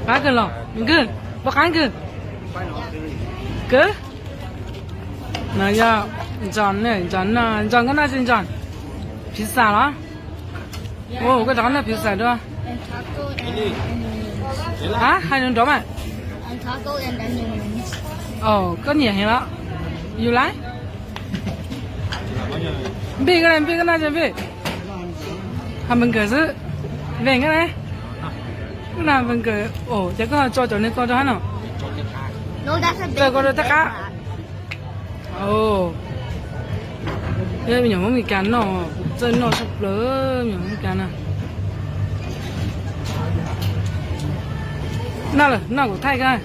Qab kawg los, kawg, puas qab kawg? Kawg. No yog Ntxhoo, Ntxhoo, Ntxhoo koj noj tsis Ntxhoo? Pizza los? Koj rov qab noj pizza dua. A, hais nrov mas. Koj nyiam heev los? Yus laib. Npij koj, npij koj noj tsis npij? Hamburger xwb. Vees koj ne? Koj noj hamburger, ces koj tso cov niag ko rau hab no. Tso ko rau tej qab. Me nyuam Hmoob Mes Kas noj, txawj noj tshaj plaws me nyuam Hmoob Mes Kas na. Noj lawm, noj kuv thaij koj.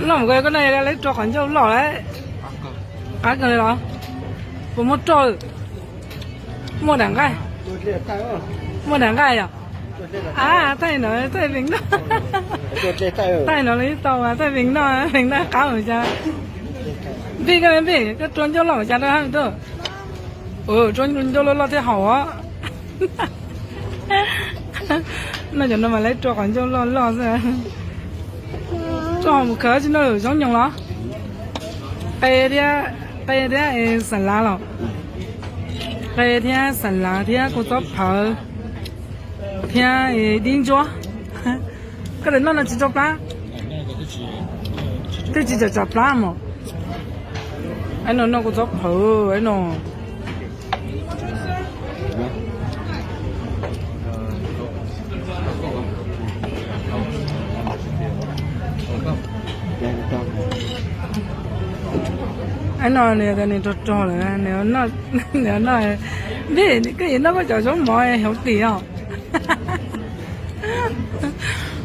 Loj mus ko, koj noj yog lawv rua qhov ncauj loj lawm. Qab kawg li los? Puas muaj roj? Muaj daim nqaij. Muaj daim nqaij yom? A, thaij no, thaij vees noj. Thaij no li tau, thaij vees noj, vees noj qab mus cas. Npij koj, npij koj rua ncauj loj mus cas rau hab tuaj. Rua ncauj loj loj thiaj haum os. Noj cov no mas lawv rua qhov ncauj loj loj xwb. Rua haum mus khaws tsis noj, zoo nyoos los? Qe thiab, qe thiab xa lav los? Qe thiab xa lav thiab kua txob phawv thiab dib ntsuab. Koj tus noj no tsis tsau plab? Twb tsis tsau plab mog. Aib no noj kua txob phawv aib no. Aib no nws rog rog lawm, nws noj, npij koj yuav noj koj cov zaub mov hauv tim os.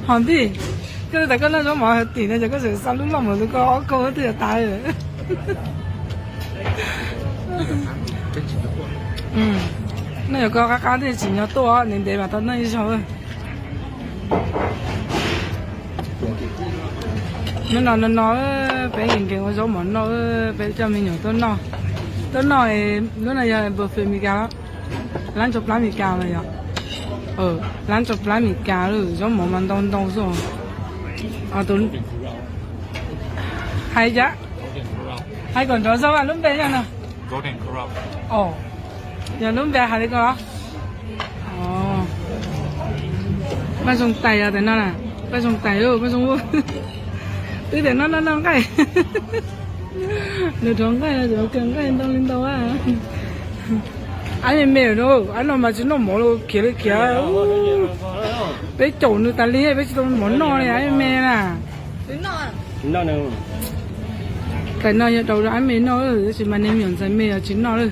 Ho npij, koj tas koj noj zaub mov hauv tim no ces koj tseem xa lub loj mus rau koj ob kaug twb yuav tas. Noj yuav koj qab qab thiaj tsim nyog tuaj, ntev ntev mas tau noj ib zaug. Hnub no no no peb nkees nkees ua zaub mov noj, peb coj me nyuam tuaj noj. Tuaj noj, lub no yog buffet Mes Kas los? Lab ntsaus plab Mes Kas los yog? Lab ntsaus plab Mes Kas, zaub mov mas ntau ntau xwb. Hais cas, hais kom nrov zog, lub npe yog no. Yog lub npe hais li ko. Paj Zoo Tais os, tais no na. Paj Zoo Tais, Paj Zoo, twb tias noj noj noj nqaij. Nws rov nqaij, rov kiag nqaij ntau li ntau. Aib me me, aib no mas tsis noj mov los khiav li khiav. Peb caum nws tas li, peb tsis tau mov noj li aib me na. Tais no yog daus rau aib me noj, tab sis mas nej me nyuam ntxhais me los tsis noj lawm.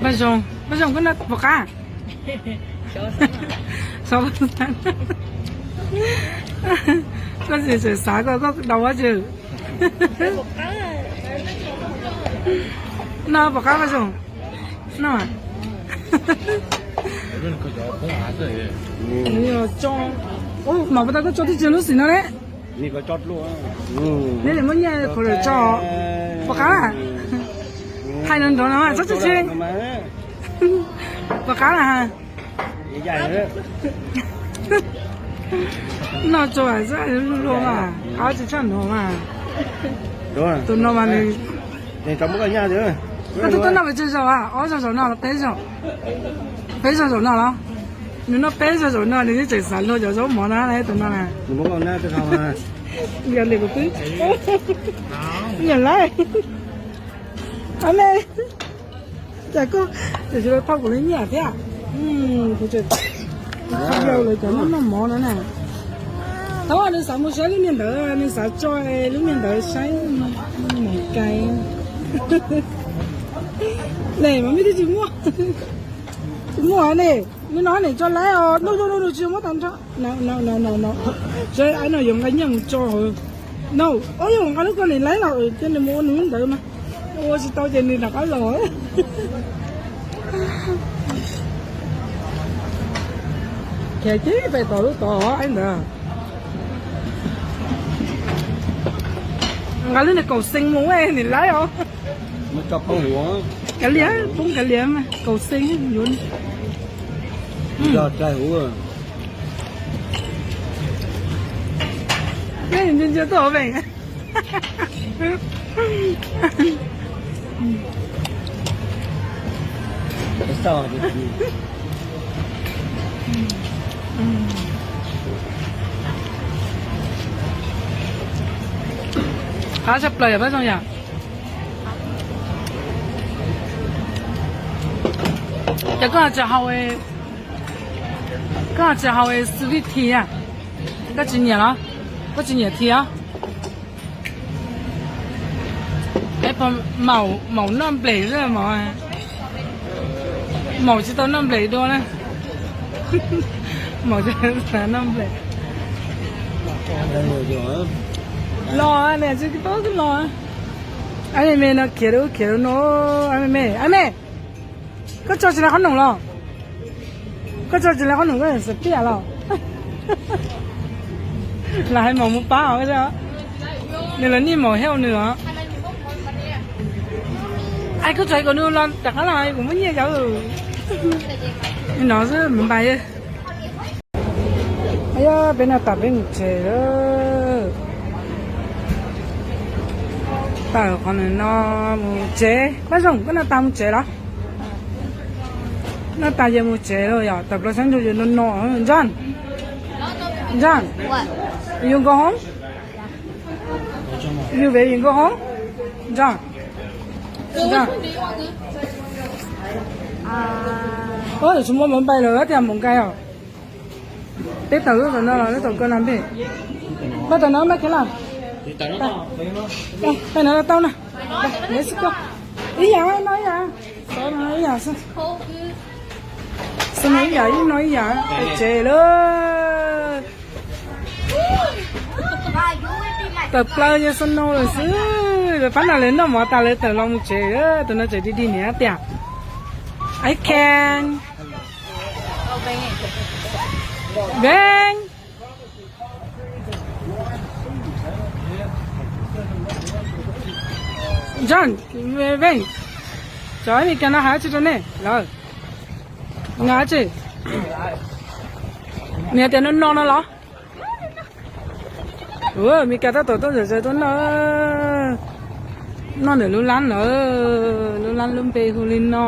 Paj Zoo, Paj Zoo koj noj puas qab? Koj tsis txawm xav koj, koj daus ua tsi? Noj puas qab Paj Zoo? Noj. Mas puas tau koj tso twb tsis lub xim no ne. Neb nim muab nyiaj khaus lawm tso. Puas qab? Hais no nrov no mas txhob tsis tsis. Puas qab na? Noj tso xwb luag mas qab tsis tshaj no mas. Tus no mas nws, koj twb tuaj noj pes tsawg zaus a? Ob zaug zaum no los peb zaug? Peb zaug zaum no los? Nws noj peb zaug zaum no nws twb tseem xav luag cov zaub mov no tus no na. Yog li kuv twb, yog lawm. Ab me, cas koj tseem tsis los thauj kuv lub nyiaj thiab? Kuv tseem yau lawv cov noj noj mov no na. Thov nws xav mus saib lub niag ntawd, nws xav tso lub niag ntawd saib. Mus cai ne, mas me twb tsis muaj, tsis muaj ne. Nws no nim tso laib os, no no no tsis muab tag nrho. No no no no, seb aib no yuav nqa nyiaj mus tso. No, ob yog nqa lub ko nim laib los thiab nws mus ua nws lub ntawd mas. Ua tsis tau ces nws rov qab los. Khiav ces pem tom lub tod aib ntawd. Nqa lub niag kaum xees mus nim laib os. Kav liam, poob kav liam mas kaum xees yuav. Ntsia tuaj hauv veem. Qab tshaj plaws yom Paj Zoo yom. Ces koj tsis haus, koj tsis haus sweet tea a? Koj tsis nyiam los? Koj tsis nyiam tea os? Maum, maum noj nplej xwb maum. Maum tsis tau noj nplej dua na. Maum tsis tau noj nplej. Los niam tsis paub xwb los. Ab me me no khiav rau khiav rau no. Ab me me, ab me, koj tso tsis lais qhob noom los? Koj tso tsis lais qhob noom koj xav tiaj los? Lam hais maum mus pab os. Nws los niaj maum help nws os. Ai koj tso kom nws los rov qab los kuv muab nyiaj cov. No xwb mus npais. Yog peb noj tas peb mus tsev lawm. Tawm qhov no mus tsev. Paj Zoo, koj noj tas mus tsev los? Noj tas ces mus tsev lawm yom. Tawm plaws sab nraud yuav no no. John, John, you go home? You ready to go home? John, John. Ua tsis muaj mus npais lawm tias mus nkaij os. Peb tawm lub tawm no los lub tawm ko no npej. Npaj tawm no npaj kiag los. Paj no tau na. Ib yam no ib yam. Xov no ib yam xwb. Xov no ib yam ib no ib yam. Tsev lawm. Tawm plaws yog xov no lawm xwb. Lawv pab no lawv noj mov tas lawv tawm los mus tsev. Tus no tseem dig dig niam tias I can. Veng. John, veng. Cov Meskas no hais dab tsi rau nej lawm? Nga dab tsi? Nws hais tias no no no los? Meskas tab tom tuaj zom zaws tuaj noj, noj ntawm lub lab na, lub lab lub npe hu li no.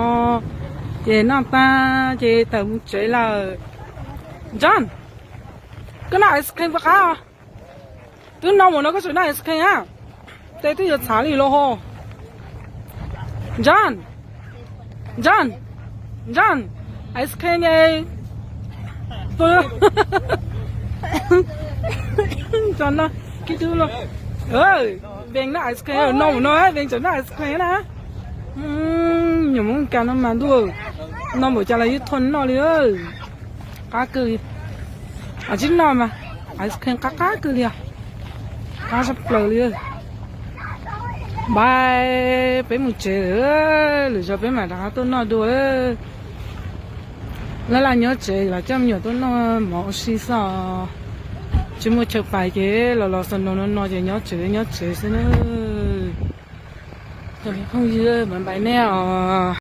Ces noj tag ces tawm mus tsev lawm. John, koj noj ice cream puas qab? Twb noj mus no koj tseem noj ice cream a? Tej twb yuav txhav li los ho. John, John, John, ice cream. John no kib tub los. Veng noj ice cream no mus no, Veng tseem noj ice cream na. Nyuam Hmoob Meskas no mas ntuj, no npaum cas los yeej thom noj li. Qab kawg li. Tsis noj mas ice cream qab qab kawg li os. Qab tshaj plaws li. Bye, peb mus tsev lawm, lwm zaus peb mam rov qab tuaj noj dua. Laj laj nyob tsev los coj me nyuam tuaj noj mov ua si xwb. Tsis muaj chaw pais ces los los xov no no no ces nyob tsev nyob tsev xwb na. Cov phooj ywg, bye bye nej os.